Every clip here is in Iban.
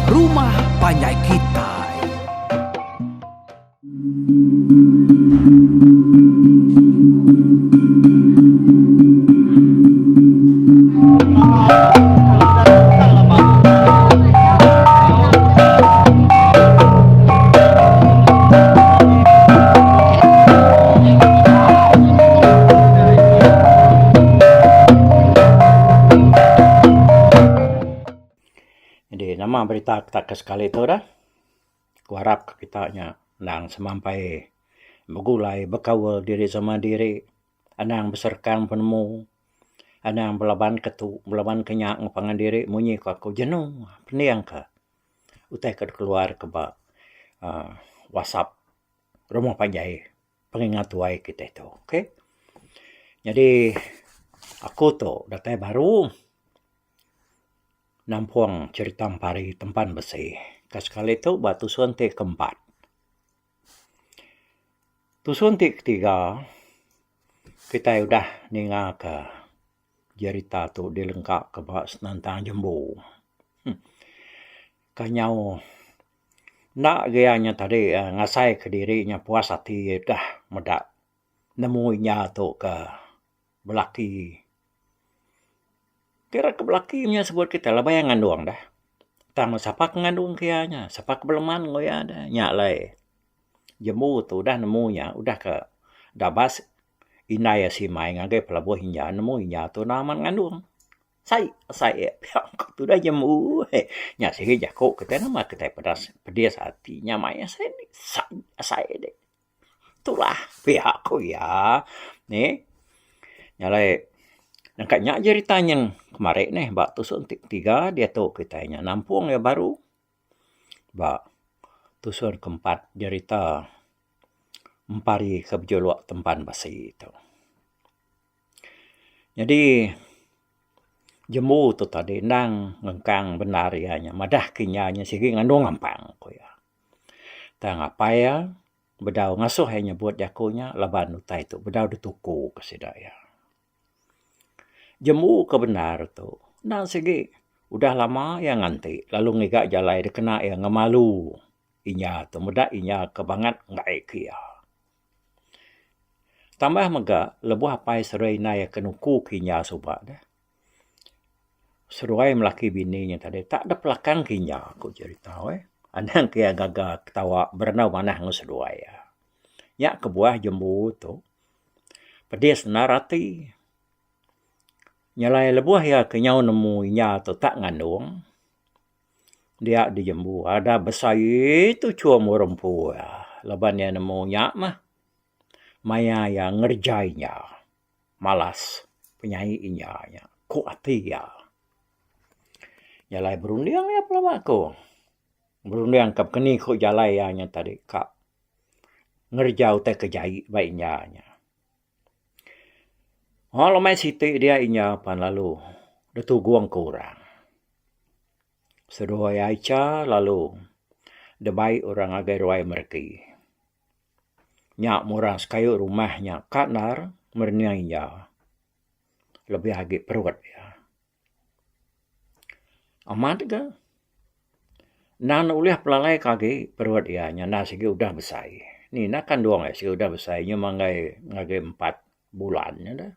Rumah Panjai Kitai. Jadi nama berita kita ke sekali tu dah. Ku arap ke kita nya endang semampai begulai bekaul diri sama diri anang beserekang penemu anang belaban ke tu belaban ke nya enggau pangan diri munyi ku aku jenu pening ka utai ke dikeluar ke ba uhh whatsapp rumah panjai pengingat tuai kitai tu ok. Nyadi aku tu datai baru nampung cherita empari tempan besi ke sekali tu ba tusun ti keempat. Tusun ti ketiga kitai udah ninga ka jerita tu dilengka ka ba senentang jembu. Ka nyau enda gia nya tadi ngasai ka diri nya puas ati udah meda nemu inya tu ka belaki. Kira ke belaki nya sebut kitai laban iya ngandung deh. Tang sapa ke ngandung ke iya nya, sapa ke beleman enggau iya deh. Nya alai jembu tu udah nemu nya udah ke dabas indai iya simai ngagai pelabuh inya nemu inya tu endang amat ngandung. Sai sai pia ku tudah jembu eh. Nya sigi jaku kitai nama kitai pedas pedis ati nya maya sai sai sai deh. Tulah pia ku iya nih. Nya alai nangka nya jerita nyen kemari neh ba tusun ti ketiga diatu kitai nya nampung iya baru ba tusun keempat jerita empari ke bejuluk Tempan Besi tu. Nyadi jembu tu tadi endang ngengkang bendar iya nya madah ke inya nya sigi ngandung ampang ku iya. Tang apai iya bedau ngasuh iya nyebut jaku nya laban utai tu bedau dituku ke sida iya. Jembu ke bendar tu endang sigi udah lama iya nganti lalu ngiga jalai dikena iya ngemalu inya tu meda inya ke bangat enggai ke iya. Tambah mega lebuh apai seduai indai iya ke nuku ke inya suba deh. Seduai melaki bini nya tadi tak dep belakang ke inya ku jerita weh. Anang ke iya gaga ketawa berandau manah enggau seduai iya. Nya kebuah jembu tu pedis endar ati. Nyelai lebuh iya ke nyau nemu inya tu tak ngandung dia dijembu ada besai tuchum orang empu iya laban iya nemu nya mah maya iya ngereja inya. Malas penyai inya nya ku ati iya. Jalai berunding iya pelaba ku. Berunding ka keni ku jalai iya nya tadi ka ngereja utai ke jai ba inya nya. Wang lemai siti dia inya pan lalu ditugong ke orang. Seduai Aicha lalu dibai orang ngagai ruai mereki. Nya murang sekayu rumah nya ka endar merening iya lebih agi perut iya. Amat ga endang ne ulih pelalai ke agi perut iya nya endang sigi udah besai. Ni enda kandung iya sigi udah besai nyu manggai ngagai empat bulan nya dah.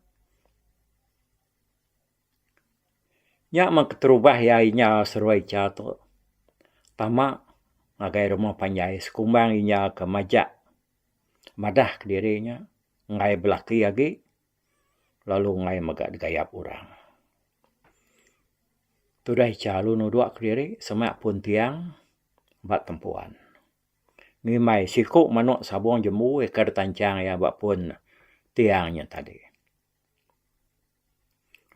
Nya meh keterubah iya inya seruai icha tu tama ngagai rumah panjai sekumbang inya ke majak madah kediri nya enggai belaki agi lalu enggai mega digayap orang. Tudah icha lalu nudok kediri semak pun tiang ba tempuan. Ngimbai siku manok sabong jembu ke ditanchang iya ba pun tiang nya tadi.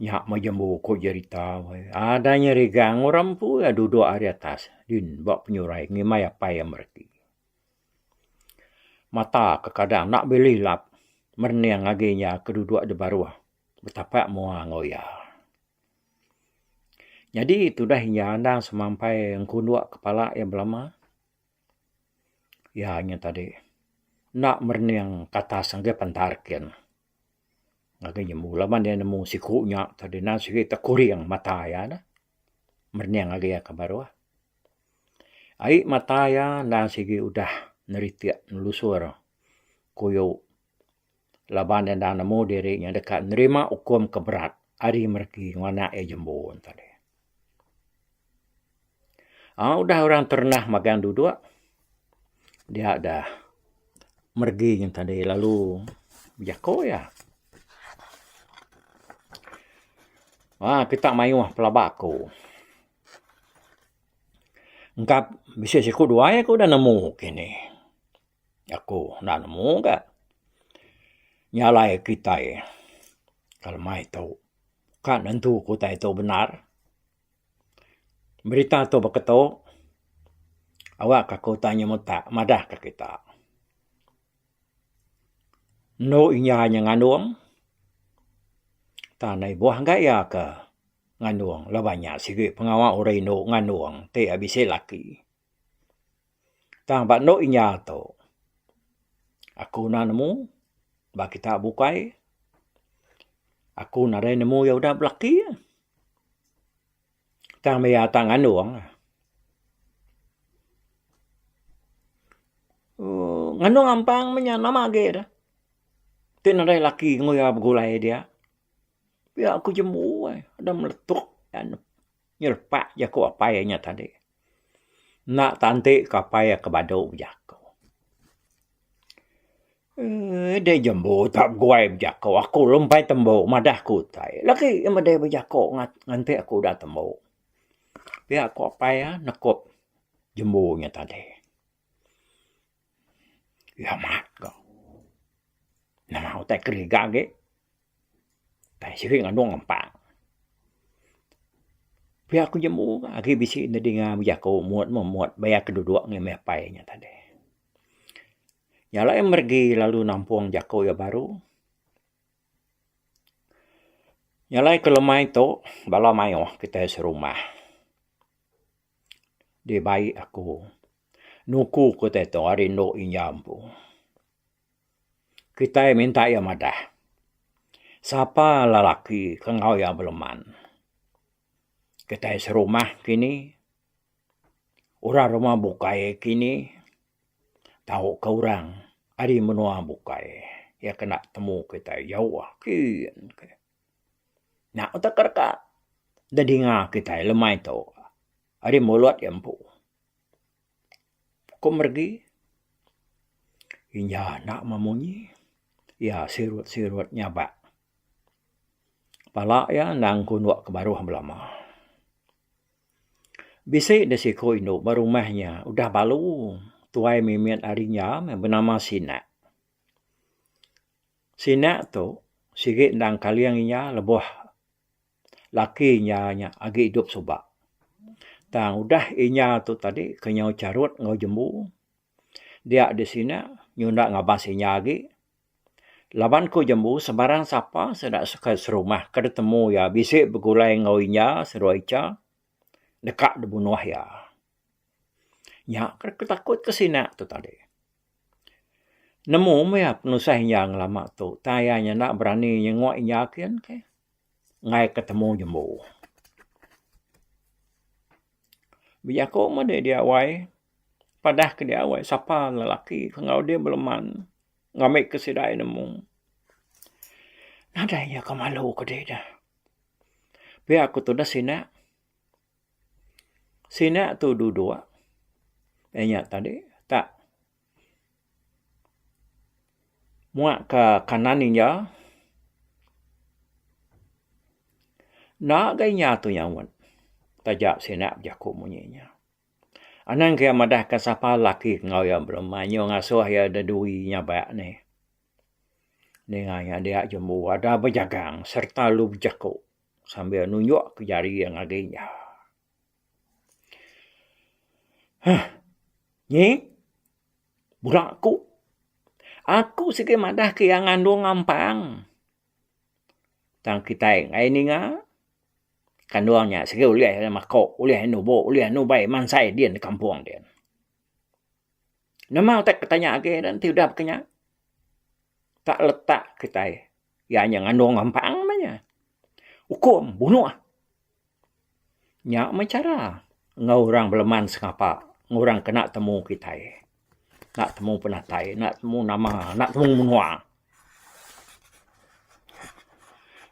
Nya meh jembu ku jerita weh. Ada nya rigang orang empu iya duduk ari atas din ba penyurai ngimbai apai iya mereti. Mata kekadang enda bililap merening agi iya ke duduk di baruh betapak mua enggau iya. Nyadi tudah iya endang semampai engkunduk kepala iya belama. Iya nya tadi enda merening ke atas ngagai pantar kin. Ngagai nyembu laban iya nemu siku nya tadi nan sigi tekuring mata iya neh merening agi iya ke baruh. Ai mata iya endang sigi udah neritik nelusur kuyu laban iya endang nemu diri nya deka nerima ukum ke berat ari meregi enggau anak iya jembu tadi. Aaa udah orang terenah magang duduk dia dah meregi nya tadi lalu bejako iya. Aaa kita mayuh pelaba aku. Engka bisi siku duai aku udah nemu kini. Aku enda nemu ga. Nya alai kitai kelemai tu ka nentu ke utai tu bendar. Berita tu baka tu awak ka aku tau nyemetak madah ka kita. Endo inya nya ngandung tang ibuh ga iya ke ngandung laban nya sigi pengawa orang indu ngandung ti iya bisi laki. Tang ba endo inya tu aku enda nemu ba kita bukai aku nadai nemu iya udah belaki. Tang meh iya tang ngandung. Ooh ngandung ampang meh nya nama agi deh. Ti nadai laki enggau iya begulai dia. Pia ku jembu ai deh meletup nyelepak jaku apai inya tadi. Enda tanti ka apai iya ke badu bejaku. Eee deh jembu tak beguai bejako aku lumpai tembu madah ku utai. Lagi meh deh bejako nganti aku udah tembu. Pia ku apai iya nekup jembu nya tadi. Iya amat ga. Nama utai keriga agi. Tai sigi ngandung ampang. Pia ku jembu agi bisi ne dinga bejako mut meh mut bayar keduduk ngi apai nya tadi. Nya alai meregi lalu nampung jaku iya baru. Nya alai ke lemai tu bala mayuh kitai serumah dibai aku nuku kitai tu ari endo inja empu. Kitai minta iya madah sapa lelaki ke enggau iya beleman. Kitai serumah kini orang rumah bukai kini. Tau ke orang ari menua bukai iya kena temu kitai jauh kin ke. Nya utai ke deka didinga kitai lemai tu ari mulut iya empu. Ku meregi inya enda memunyi iya sirut-sirut nyabak. Pala iya endang kundok ke baruh belama. Bisi deh siku indu ba rumah nya udah balu tuai mimit ari nya meh benama Sinak. Sinak tu sigi endang kaling inya lebuh laki inya nya agi idup suba. Tang udah inya tu tadi ke nyau charut enggau jembu dia deh Sinak nyunda ngabas inya agi. Laban ku jembu sebarang sapa sida suka serumah ke ditemu iya bisi begulai enggau inya seduai icha deka dibunuh iya. Nya ke takut ke sina tu tadi. Nemu meh iya penusah inya ngelama tu tang iya nyanda berani nyenguk inya kin keh enggai ke temu jembu. Bejaku meh deh dia wai padah ke dia wai sapa lelaki ke enggau deh beleman. Ngambi ke sida iya nemu. Nadai iya ke malu ke dih dah. Pia ku tudah sina. Sina tu duduk iya nya tadi tak muak ke kanan inya. Enda ga inya tu nyaut taja sina bejaku munyi nya. Anang ke iya madah ka sapa laki ke enggau iya beleman nyu ngasuh iya dedui nyabak nih. Ninga iya dia jembu ada bejagang sereta lalu bejaku sambil nunjuk ke jari iya ngagai iya. Huh nyi bula aku. Aku sigi madah ke iya ngandung ampang. Tang kitai enggai ninga. Kandung nya sigi ulih mako, ulih nubo, ulih nubai mansai din di kampung din. Nama utai ke tanya agi ne enti udah baka nya. Tak letak kitai iya nya ngandung ampang meh nya. Ukum bunuh. Nya meh cara enggau orang beleman sengapa. Ngurang kena temu kitai. Enda temu penatai, enda temu nama, enda temu menua.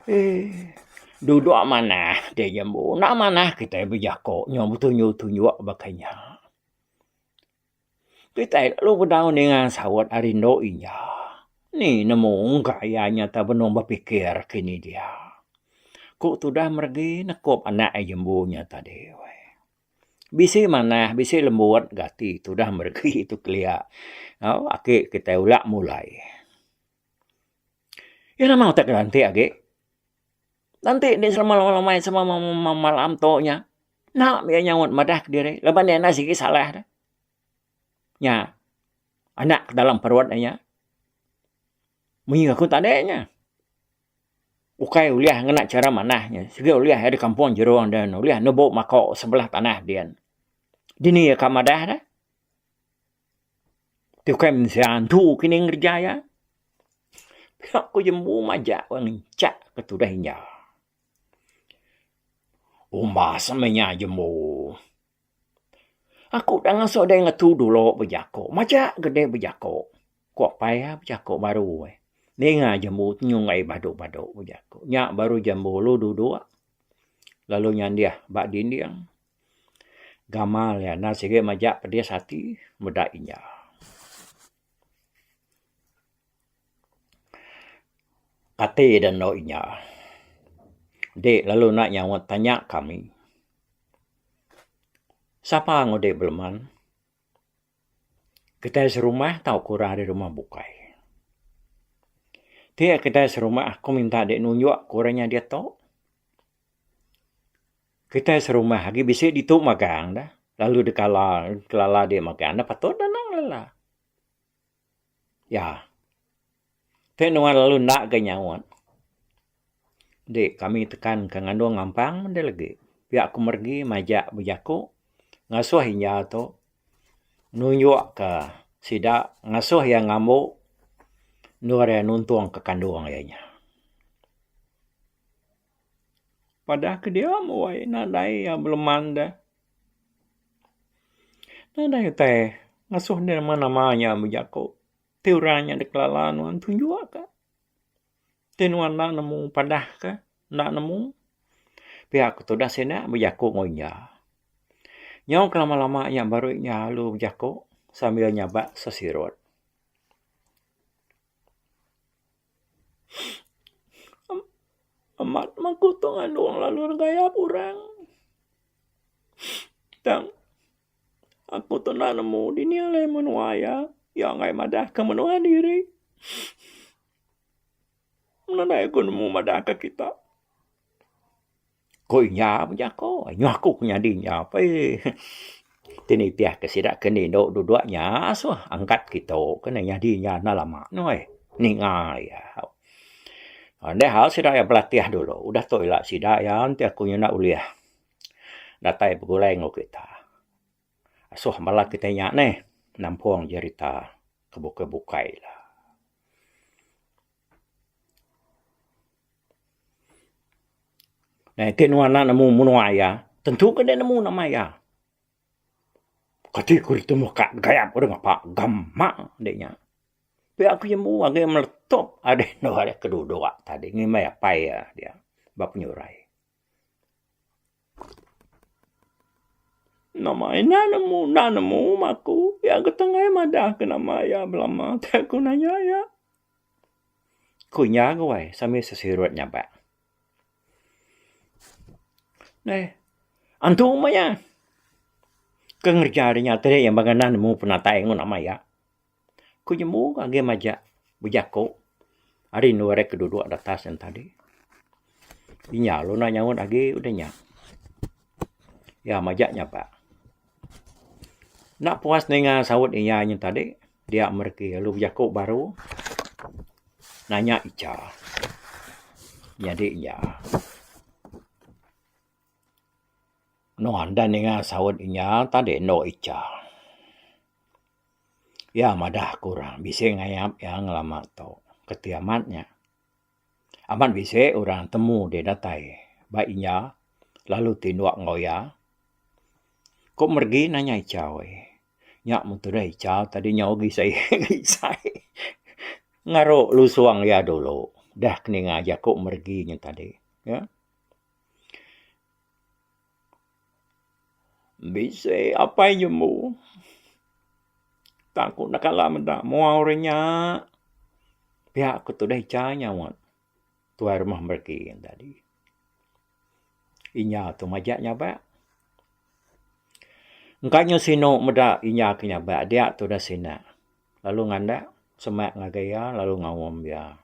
Eii duduk manah ti jembu enda manah kitai bejako nyau betunjuk tunjuk baka nya. Kitai lalu bedau ninga saut ari endo iya. Ni nemu engka iya nyata benung bepikir kini dia. Ku tudah meregi nekup anak iya jembu nya tadi. Bisi manah bisi lembut ga ati tudah meregi tu kelia au aki kitai ulak mulai. Iya nama utai ke lantik agi. Lantik indi selama lama sama malam tu nya. Enda mih iya nyaut madah kediri laban iya enda sigi salah ne. Nya anak ke dalam perut iya nya. Munyi aku tadi nya. Ukai ulih ngena chara manah nya sigi ulih ari kampung jerung din ulih nubu mako sebelah tanah din. Dini iya ka madah ne. Ti ukai mensia antu kini ngereja iya. Pia ku jembu majak wang ngencak ke tudah inya. Umbas meh nya jembu. Aku udah ngasuh deh ngetu dulu bejako. Majak ga deh bejako. Ku apai iya bejako baru. Ninga jembu ti nyunggai badu-badu bejako. Nya baru jembu lu duduk lalu nyandih ba dinding. Gamal iya enda sigi majak pedis ati meda inya. Kati da endo inya. Dik lalu enda nyaut tanya kami. Sapa ngudi beleman? Kitai serumah tauka orang ari rumah bukai. Ti kitai serumah aku minta dik nunjuk ke orang nya diatu. Kitai serumah agi bisi ditu magang dah lalu dikala kelala dik magang dah patut anang ngelala. Ya. Ti nuan lalu enda ga nyaut. Di kami tekan ke ngandung ngampang mende legi. Pia ku meregi majak bejaku ngasuh inya tu nunjuk ka sida ngasuh iya ngambu endur iya nuntung ka kandung iya nya. Padah ke dia wai nadai iya beleman da. Nadai utai ngasuh ne nama nama nya bejaku. Ti orang nya dikelala nuan tunjuk ka. Ti nuan enda nemu padah ka enda nemu pia ku tudah sida bejaku enggau inya. Nyau ke lama lama nya baru inya lalu bejaku sambil nyabak sesirut. Amat mangku tu ngandung lalu gayap orang. Tang aku tu enda nemu dini alai menua iya. Iya enggai madah ke menua diri. Nadai aku nemu madah ke kita. Ku inya bejako. Nyuh aku ke nyadi inya pei. Ti nitih ke sida ke nindu duduk nya asuh angkat kitu ke ne nyadi inya enda lama nuh. Ninga iya. Enda hal sida iya belatih dulu. Udah tu ila sida iya enti aku nyenda ulih datai begulai enggau kita. Asuh bala kita nya neh nampung jerita ke bukai-bukai la. Nah iti nuan enda nemu menua iya, tentu ke enda nemu nama iya. Kati ku ditemu ka gayap ku ngapa gama indi nya. Pia ku jembu agi meletup ari endur iya ke duduk tadi ngimbai apai iya dia ba penyurai. Nama iya enda nemu enda nemu mah aku pia ku tengah madah ke nama iya belama ti aku nanya iya. Ku inya guai sambil sesirut nyabak. Neh antu mah iya ke ngereja nya tadi iya baka nemu penatai enggau nama iya. Ku jembu agi majak bejaku ari endur iya ke duduk datas en tadi. Inya lalu enda nyaut agi udah nya. Iya majak nyabak. Enda puas ninga saut inya nyen tadi dia mereti lalu bejaku baru nanya icha nyadi iya. Nuan enda ninga saut inya tadi endo icha. Iya madah ke orang bisi ngayap iya ngelama tu. Keti amat nya. Amat bisi orang temu deh datai ba inya lalu tinduk enggau iya. Ku meregi nanya icha weh. Nya mun tudah icha tadi nyau gisai gisai ngaru lusung iya dulu dah ke ninga jaku meregi nya tadi. Ya. Bisi apai jembu tang ku enda kala meda mua orang nya pia ku tudah icha nyaut tuai rumah meregi nya tadi. Inya tu majak nyabak. Engka nyu sinu meda inya ke nyabak dia tudah sina lalu ngandak semak ngagai iya lalu ngaum iya.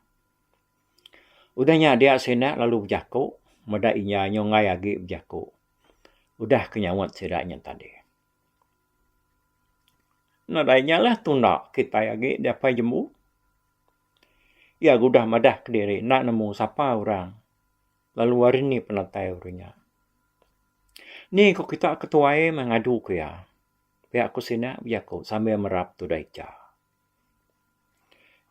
Udah nya dia sina lalu bejaku meda inya nyu enggai agi bejaku udah ke nyaut sida nya tadi. Nadai nya lah tunda kitai agi diapai jembu. Iya udah madah kediri enda nemu sapa orang lalu ari ni penatai orang nya. Ni ku kita ke tuai meh ngadu ku iya. Pia ku sina bejaku sambil merap tudah icha.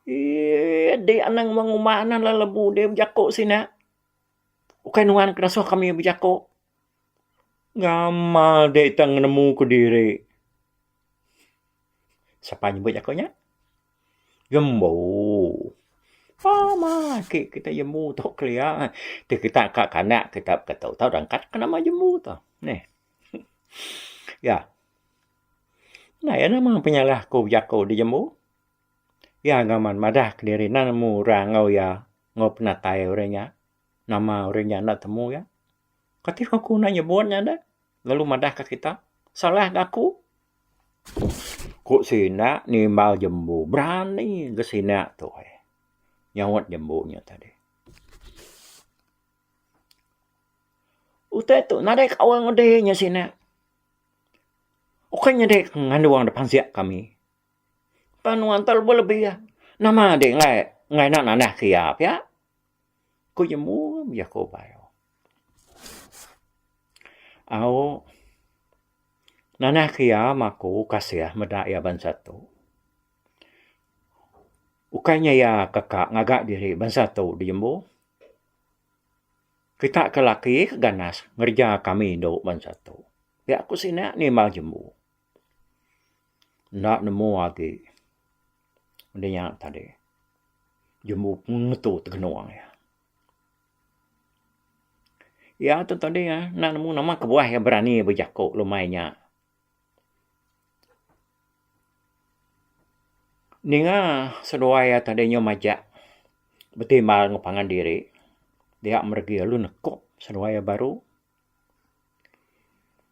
Eii dik anang ngumba anang lelebu deh bejaku sina. Ukai nuan ke dasuh kami bejaku. Gamal dek tang nemu kediri. Sapa nyebut jaku nya? Jembu. Pama agi kita jembu tu kelia. Ti kita ka kanak kita ke tu tau rangkat ke nama jembu tu. Neh. Ya. Ndai nama penyalah ku bejaku di jembu. Iya ngaman madah kediri enda nemu orang enggau iya enggau penatai orang nya. Nama orang nya enda temu iya. Kati ku aku enda nyebut nya deh. Lalu madah ka kita salah ga aku. Ku sina nimbal jembu berani ga sina tu eh. Nyaut jembu nya tadi. Utai tu nadai kaul ngudi nya sina. Ukai nyadi ngandung da pansik kami. Tang nuan tau lebih lebih nama deh enggai enggai enda nanah ke iya pia. Ku jembu jaku baru. Au. Nanah ke iya maku kasih meda iya bansa tu. Ukai nya iya keka ngaga diri bansa tu dijembu. Kita ke laki ke ganas ngereja kami indu bansa tu. Pia ku sina nimbal jembu. Enda nemu agi udah nya tadi jembu ngetu tegenung iya. Iya tu tadi ah enda nemu nama kebuah iya berani bejaku lumai nya. Ninga seduai iya tadi nyau majak betimbal enggau pangan diri dia meregi lalu nekup seduai iya baru.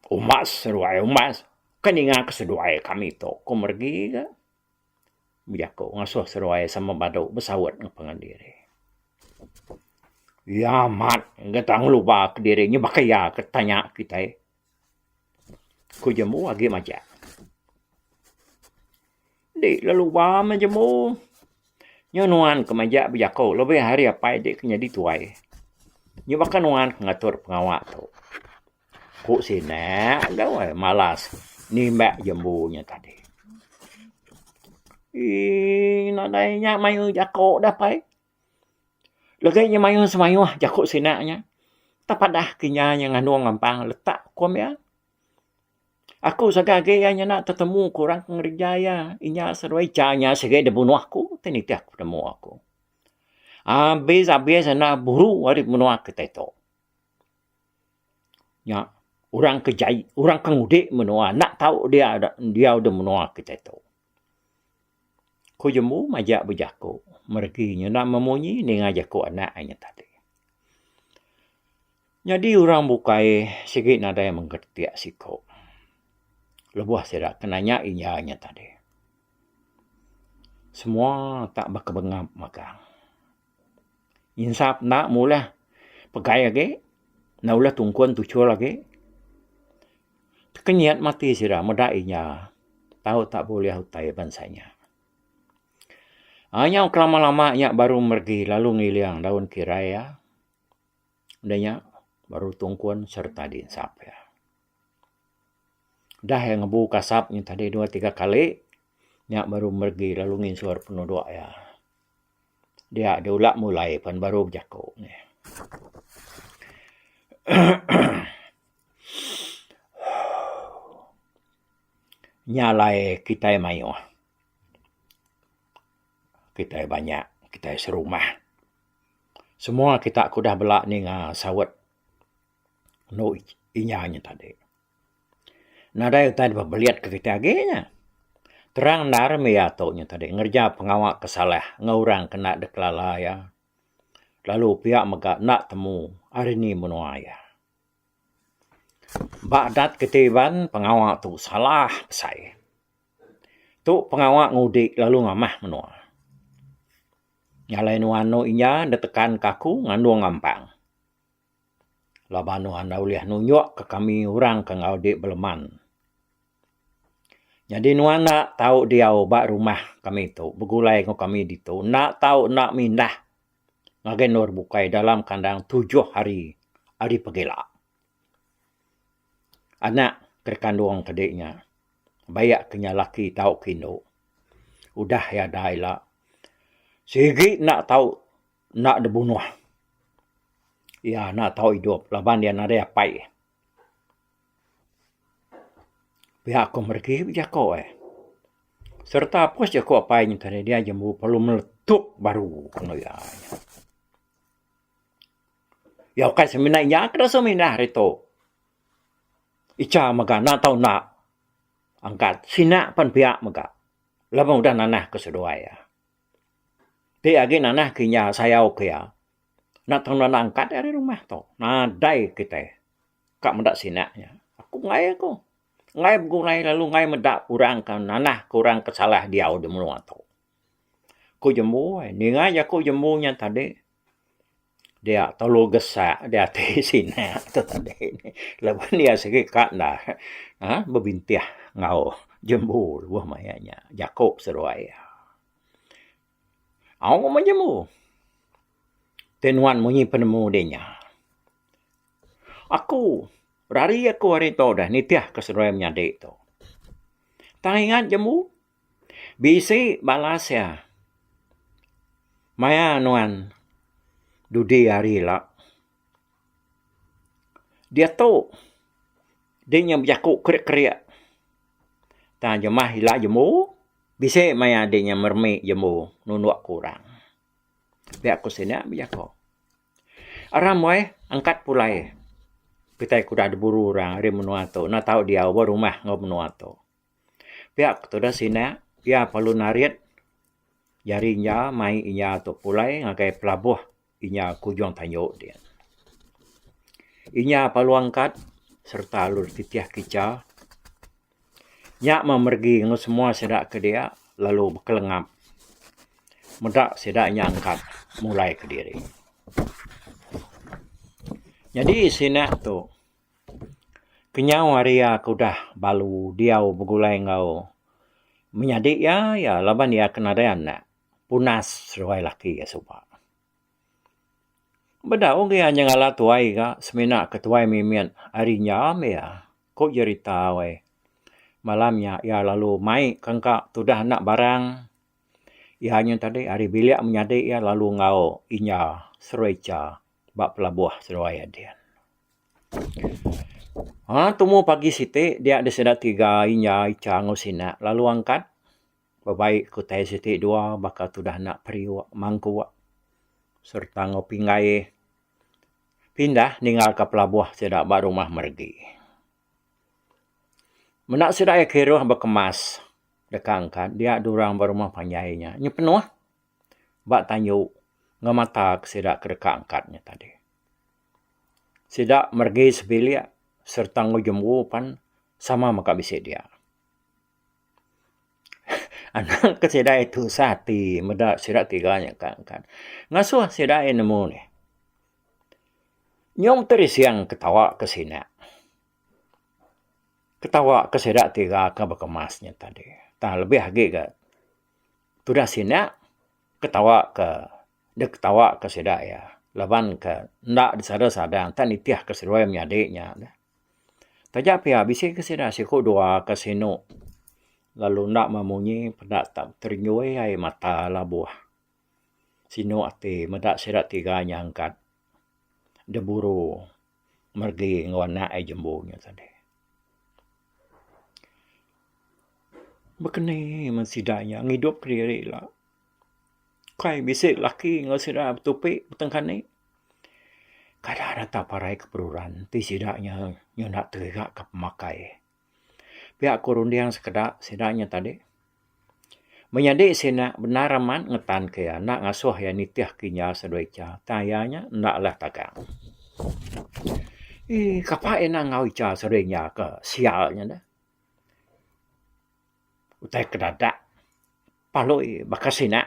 Umbas seduai umbas kan ninga ke seduai kami tu ku meregi ga. Bejaku ngasuh seduai sama badu besaut enggau pangan diri. Iya amat ngagai ngeluba kediri nya baka iya ke tanya kitai. Ku jembu agi majak. Di leluba meh jembu. Nya nuan ke majak bejaku lebih ari apai ti ke nyadi tuai. Nya baka nuan ke ngatur pengawa tu. Ku sina gawai malas nimbak jembu nya tadi. Eii nadai nya mayuh jaku dah pai. Legi nya mayuh semayuh jaku sina nya. Tak padah ke inya nya ngandung ampang letak ku iya. Aku saga agi iya nyanda tetemu ku orang ke ngereja iya. Inya seduai icha inya sigi dibunuh aku ti nitih ku penemu aku. Abis abis enda buru ari menua kitai tu. Nya orang ke jai, orang ke ngudik menua enda tau dia diau da menua kitai tu. Ku jembu majak bejaku meregi nya enda memunyi ninga jaku anak inya tadi. Nyadi orang bukai sigi nadai mengketik siku lebuh sida ke nanya inya nya tadi. Semua tak bekebengap magang. Insap enda mulih pegai agi, enda ulih tungkun tuchul agi. Tekenyit mati sida meda inya tau tak bulih utai bansa nya. Anyau kelama lama nya baru meregi lalu ngiling daun kirai iya. Udah nya baru tungkun sereta dinsap iya. Dah iya ngebu kasap nya tadi dua tiga kali nya baru meregi lalu nginsur penuduk iya. Dia diulak mulai pan baru bejaku. Nya alai kitai mayuh. Kitai banyak, kitai serumah. Semua kita ke udah bela ninga saut enu inya nya tadi. Nadai utai dep belit ke kitai agi nya. Terang endar meh iya tu nya tadi ngereja pengawa ke salah enggau orang ke enda dikelala iya. Lalu pia mega enda temu ari ni menua iya. Ba adat kiti Iban pengawa tu salah besai. Tu pengawa ngudi lalu ngamah menua. Nya alai nuan anu inya ditekan ka aku ngandung ampang. Laban nuan enda ulih nunjuk ka kami orang ke enggau di beleman. Nyadi nuan enda tau diau ba rumah kami tu begulai enggau kami ditu enda tau enda mindah ngagai endur bukai dalam kandang tujuh hari ari pegila. Anak ke dikandung ke di nya bayak ke nya laki tau ke indu udah iya da ila sigi enda tau enda dibunuh. Iya enda tau idup laban iya nadai apai. Pia ku meregi bejako eh. Sereta apus jako apai nya tadi dia jembu perlu meletup baru ku iya. Iya ukai semina inya ke deka mindah ari tu. Icha mega enda tau enda angkat sina pan pia mega laban udah nanah ke seduai iya. Ti agi nanah ke inya sayau ke iya enda tau enda angkat ari rumah tu nadai kitai. Ka meda sina nya. Aku enggai aku. Enggai begulai lalu enggai meda orang ke nanah ke orang ke salah diau di menua tu. Ku jembu ai. Ninga jaku jembu nya tadi dia telu gesak di ati sina tu tadi. Laban iya sigi ka enda uhh bebintih enggau jembu lebuh maya nya jaku seduai iya. Au meh jembu. Ti nuan munyi penemu dih nya. Aku, rari aku hari tu dah nitih ke seduai menyadi tu. Tang ingat jembu, bisi balas iya maya nuan dudi hari ila. Diatu dih nya bejaku kerik-kerik tang jemah ila jembu bisi maya dih nya meremi jembu nunduk ke orang. Pia ku sida bejako. Aram weh angkat pulai kitai ke udah diburu orang ari menua tu enda tau diau ba rumah enggau menua tu. Pia ku tudah sida iya perlu narit jari inya mai inya tu pulai ngagai pelabuh inya ke ujung tanju din. Inya perlu angkat sereta lalu titih kicha. Nya meh meregi enggau semua sida ke dia lalu bekelengap meda sida nya angkat mulai kediri. Nyadi sina tu kenyau hari iya ke udah balu diau begulai enggau menyadi iya iya laban iya ke nadai anak punas seduai laki iya suba. Bedau iya nyengala tuai ga semina ke tuai mimit ari nya meh iya. Ku jerita weh. Malam nya iya lalu mai kengka tudah anak barang iya nya tadi ari bilik menyadi iya lalu enggau inya seruicha ba pelabuh seduai iya din. Haa tumu pagi siti dia deh sida tiga inya icha enggau sina lalu angkat bebai ke utai siti dua baka tudah anak periuk mangkuk sereta enggau pinggai. Pindah ninggalka pelabuh sida ba rumah meregi. Meda sida iya kiruh bekemas deka angkat dia durang ba rumah panjai nya nyepenuh ba tanju ngemata ke sida ke deka angkat nya tadi. Sida meregi sebilik sereta enggau jembu pan sama mega bisi dia. Anak ke sida iya tusah ati meda sida tiga nya ka angkat. Ngasuh sida iya nemu nih. Nyung terising ketawa ke sina. Ketawa ke sida tiga ke bekemas nya tadi. Tang lebih agi ga tudah sina ketawa ke dek ketawa ke sida iya laban ke enda disadang-sadang tak nitih ke seduai menyadi nya. Taja pia bisi ke sida siku dua ke sinu lalu enda memunyi peda tak terenyui ai mata labuh. Sinu ati meda sida tiga nya angkat deburu meregi enggau anak ai jembu nya tadi. Bekeni men sida nya ngidup kediri ila. Kai bisi laki enggau sida betupi betengkani. Kada rata parai keberuran ti sida nya nyunda teriga ka pemakai. Pia ku runding sekeda sida nya tadi. Menyadi sida bendar amat ngetan ke iya enda ngasuh iya nitih ke inya seduai icha tang iya nya enda alah tagang. Eii kapa iya enda enggau icha seduai inya ke sial nya deh. Utai ke dadak palui baka sina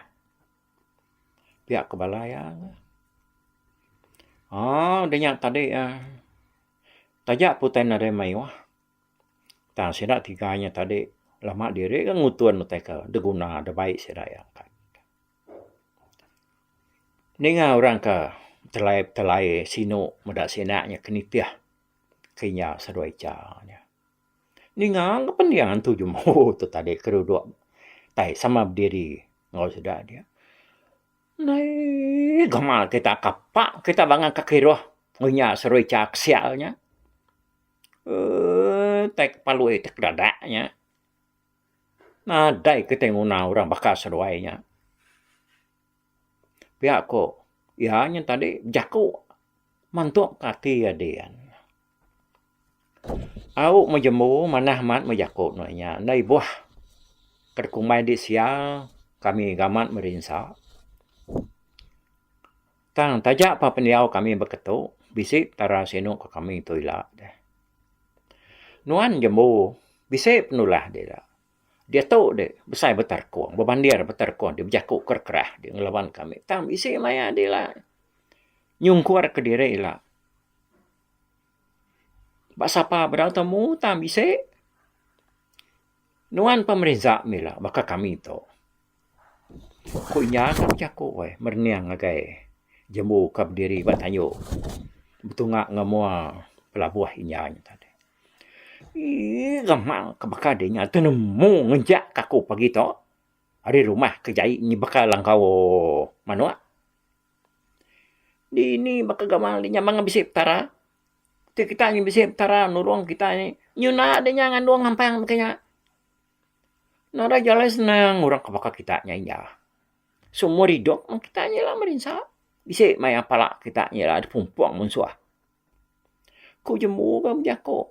pia ku bala iya. Aaa udah nya tadi aaa taja pun utai nadai mayuh tang sida tiga nya tadi lama diri ga ngutun utai ke diguna dibai sida iya. Ninga orang ke telai telai sinu meda sina nya ke nitih ke inya seduai icha nya. Ninga ke pending antu jembu tu tadi ke duduk tai sama bediri enggau sida dia. Nai gamal kita kapak kita bangat ka kiruh inya serui cha kesial nya. Eee tai palui tai kedadak nya. Nadai kitai nguna orang baka seduai nya. Pia ko iya nya tadi bejaku mantuk ka ati iya din. Au meh jembu manah amat meh jaku ne inya enda ibuh ke kumbai di sia kami gamat merinsa. Tang taja pa pendiau kami beketu bisi petara sinu ka kami tu ila deh. Nuan jembu bisi penulah dira. Diatu deh besai beterkung bebandir beterkung deh bejaku kerah kerah deh ngelaban kami tang bisi maya deh ila nyungkur kediri ila. Ba sapa bedau temu tang bisi nuan pemerinsa mih ila baka kami tu. Ku inya ka bejaku eh merening ngagai jembu ka bediri ba tanju betunga enggau mua pelabuh inya nya tadi. Eii gamal ke baka deh nya tenemu ngeja ka aku pagi tu ari rumah ke jai baka langkau manuk. Dini baka gamal deh nya meng bisi petara. Ti kita nya bisi petara nulung kita ni nyuna deh nya ngandung ampang baka nya. Nadai jalai senang orang ke baka kita nya inja. Seumur idup meng kita nya ila merinsa. Bisi maya pala kita nya ila dipumpung munsuh. Ku jembu ga bejako.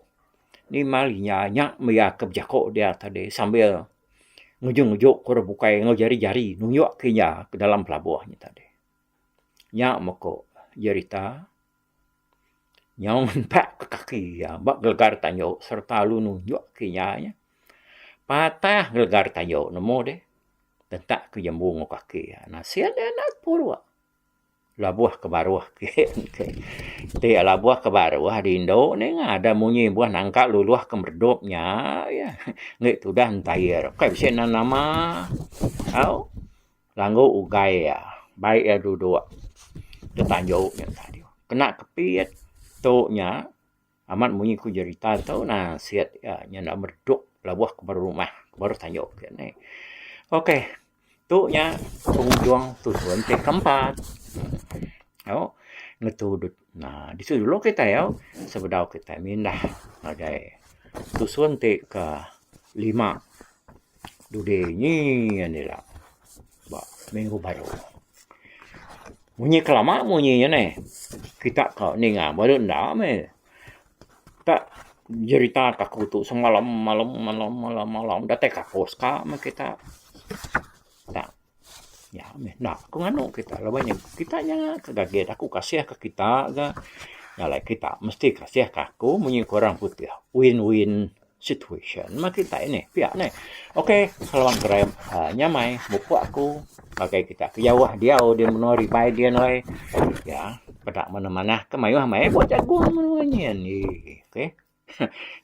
Nimal inya nya maya ke bejako dia tadi sambil ngujung ngujung ke orang bukai enggau jari jari nunjuk ke inya ke dalam pelabuh nya tadi. Nya meko jerita nyau ngentak ke kaki iya ba gelegar tanju sereta lalu nunjuk ke inya nya. Patah gelegar tanju nemu deh tentak ke jembu enggau kaki iya. Nasit iya enda tepuruk. Labuh ke baruh ti labuh ke baruh rindu ne ada munyi buah nangka luluh ke meredup nya iya ngi tudah entair kai bisi ne nama au langgu ugai iya bai iya duduk da tanju nya tadi kena kepit tu nya amat munyi ku jerita tu nasit iya nya enda meredup labuh ke baruh rumah ke baruh tanju ne. Ok tu nya pengujung tusun ti keempat. Au ngetu uhh disu dulu kitai au sebedau kitai mindah ngagai tusun ti ke lima dudi nyin ila ba minggu baru. Munyi ke lama munyi nya neh. Kita ka ninga baru enda meh. Tak jerita ka aku tu semalam malam malam malam malam datai kapus ka meh kita. Tak nya meh enda ku nganu kita laban nya kita nya ke gagit aku kasih ka kita ga. Nya alai kita mesti kasih ka aku munyi ku orang putih win win situation meh kitai nih pia neh. Ok selamat gerai uhh nyamai mupuk aku ngagai kita ke jauh diau di menua ribai din alai ya peda manah manah ke mayuh meh buah jagung menua nyin eii ok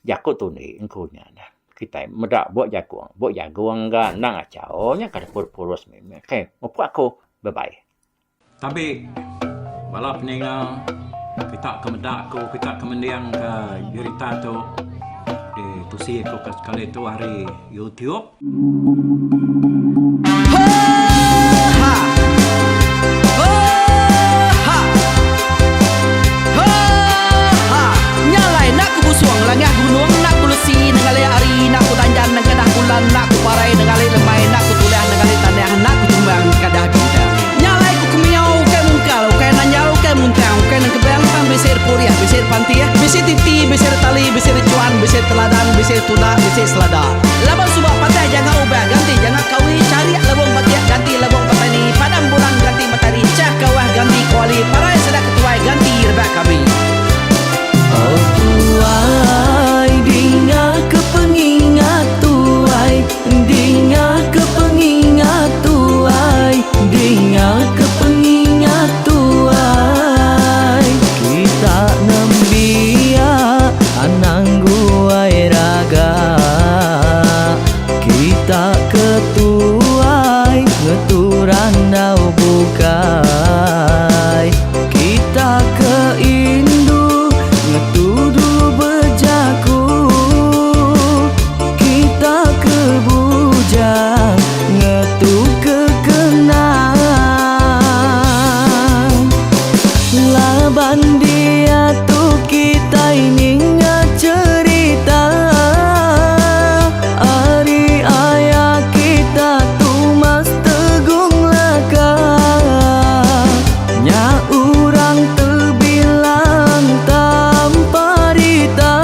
jaku tundi engku nya neh kitai meda buah jagung buah jagung ga endang achau nya ka purus purus mimit ok mupuk aku bye bye. Tabi bala peninga kita ke meda aku kita ke mending ka jerita tu ditusi aku ke sekali tu ari YouTube. bisi tunda bisi selada. Laban suba patah janga ubah ganti janga kawi charik lebong batik ganti lebong petani padam bulan ganti matahari chah kawah ganti kuali parai sida ketuai ganti rebak kami. Oh tuai dinga ke pengingat tuai dinga ke pengingat tuai dinga ke pengingat tuai kita nembiak anang guai raga kita ke tuai ngetu randau bukai kita ke indu ngetu dulu bejaku kita ke bujang ngetu ke kenang laban diatu kitai ninga cherita ari aya kita Tumas Tegung Laka nya orang tebilang tanpa rita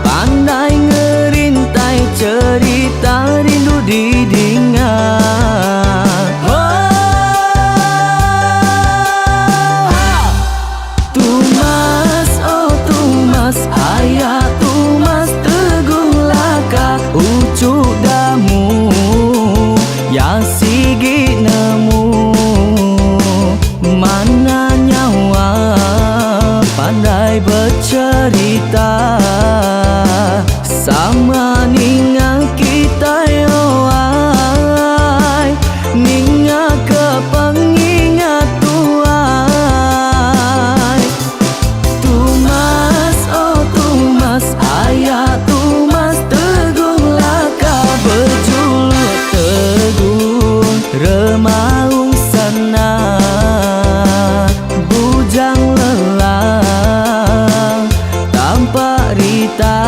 pandai ngerintai cherita rindu didinga. Tumas, oh Tumas, aya Tumas Tegung Laka uchu damu ya sigi nemu mana nyawa pandai bercerita sama ninga kitai oh ai ninga ke pengingat tuai Tumas, oh Tumas, aya Tumas Tegung Laka bejuluk Tegung Remaung Sana Bujang Lelang tanpa rita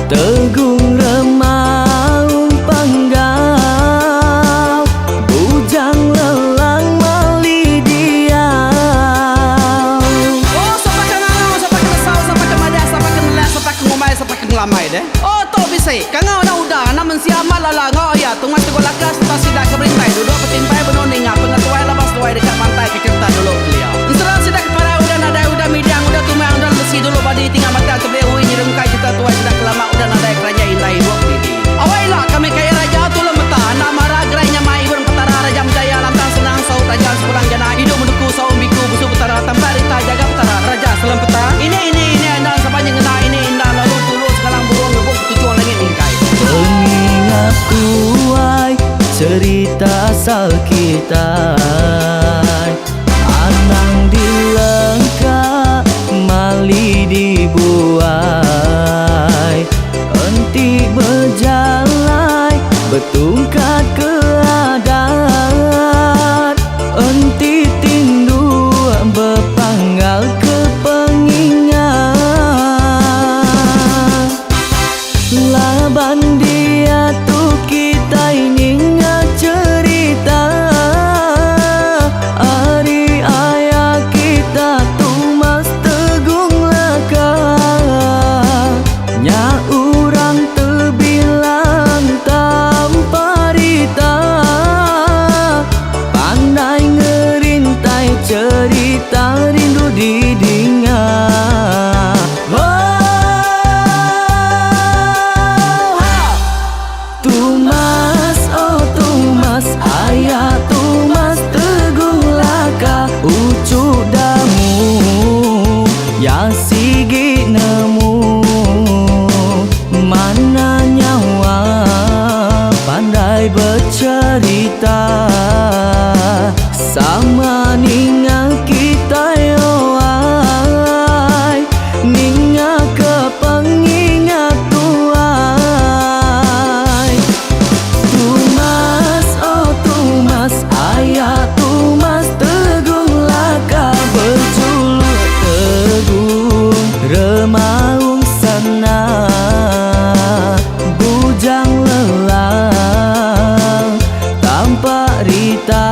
Tegung Remaung Panggau Bujang Lelang mali diau. Oh sapa ke ngangau sapa ke nesau sapa ke madah sapa ke nelak sapa ke ngumbai sapa ke ngelamai deh. Oh tu bisi kangau anak uda anak mensia amat lala enggau aya Tumas Teguh Laka sereta sida ke berintai duduk betimpai benung ninga pengetuai laban seduai deka mantai ke cherita dulu kelia. Ensera sida ke parai udah nadai udah midang udah tumang udah lemesi dulu badi tinggal batang tebeli ui nyerungkai cherita tuai sida ke lama udah nadai keranjai indai ibuk didi. Awai ila kami kaya raja tulung meta enda mara gerai nyamai ibun petara raja menjaya lantang senang saut raja sepulang jana idup menuku saum biku busu petara tampak rita jaga petara raja selem peta ini ini ini enda sapa nyengena ini inda lalu tulu sekalang burung ngebuk ketuchung langit mingkai. Pengingat tuai cerita asal kitai anang dilengka mali dibuai enti bejalai betungkat ke adat enti tindu bepanggal ke pengingat laban diatu kitai ninga cherita ari aya kita Tumas Tegung Laka nya orang tebilang tanpa rita pandai ngerintai cherita rindu didinga. Oh, Tumas, oh Tumas, aya Tumas Tegung Laka uchu damu ya sigi nemu mana nyawa pandai bercerita sama ninga kitai oh ai ninga ke pengingat tuai Tumas, oh Tumas, aya Tumas Tegung Laka bejuluk Tegung Remaung Sana Bujang Lelang tanpa rita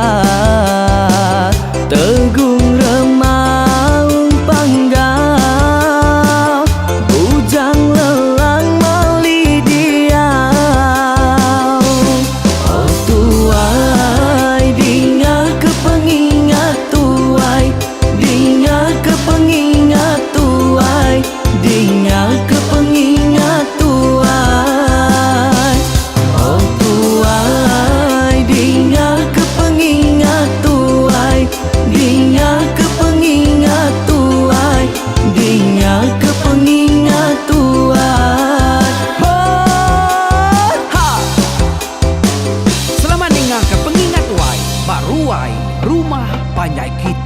Tegung Remaung Panggau. Rumah panjai kita.